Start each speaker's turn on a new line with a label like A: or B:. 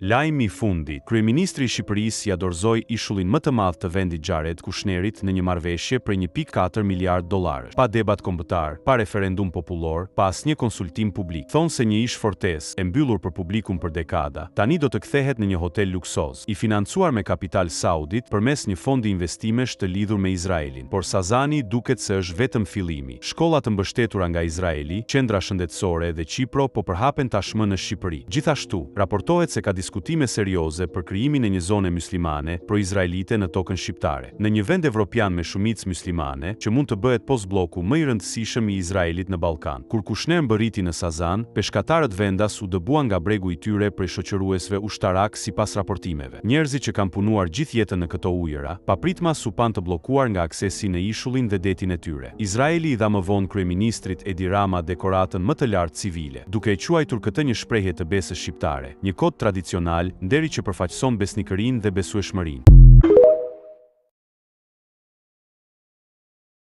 A: Lajmi i fundit, Kryeministri i Shqipërisë ia dorëzoi ishullin më të madh të vendit Jared Kushnerit në një marrëveshje prej 1,4 miliardë dollarësh. Pa debat kombëtar, pa referendum popullor, pa asnjë konsultim publik. Thonë se një ish-fortesë, e mbyllur për publikun për dekada, tani do të kthehet në një hotel luksoz, i financuar me kapital saudit përmes një fondi investimesh të lidhur me Izraelin. Por Sazani duket se është vetëm fillimi. Shkolla të mbështetura nga Izraeli, qendra shëndetësore dhe Qipro po përhapen tashmë në Shqipëri. Gjithashtu, raportohet se ka diskutime serioze për krijimin e një zone myslimane pro-izraelite në tokën shqiptare. Në një vend evropian me shumicë myslimane, që mund të bëhet postblloku më i rëndësishëm i Izraelit në Ballkan. Kur Kushner mbërriti në Sazan, peshkatarët vendas u dëbuan nga bregu i tyre prej shoqëruesve ushtarakë sipas raportimeve. Njerëzit që kanë punuar gjithë jetën në këto ujëra, papritmas u panë të bllokuar nga aksesi në ishullin dhe detin e tyre. Izraeli i dha më vonë kryeministrit Edi Rama dekoratën më të lartë civile, duke e quajtur këtë një shprehje të besës shqiptare, një kod tradicional nderi që përfaqëson besnikërinë dhe besueshmërinë.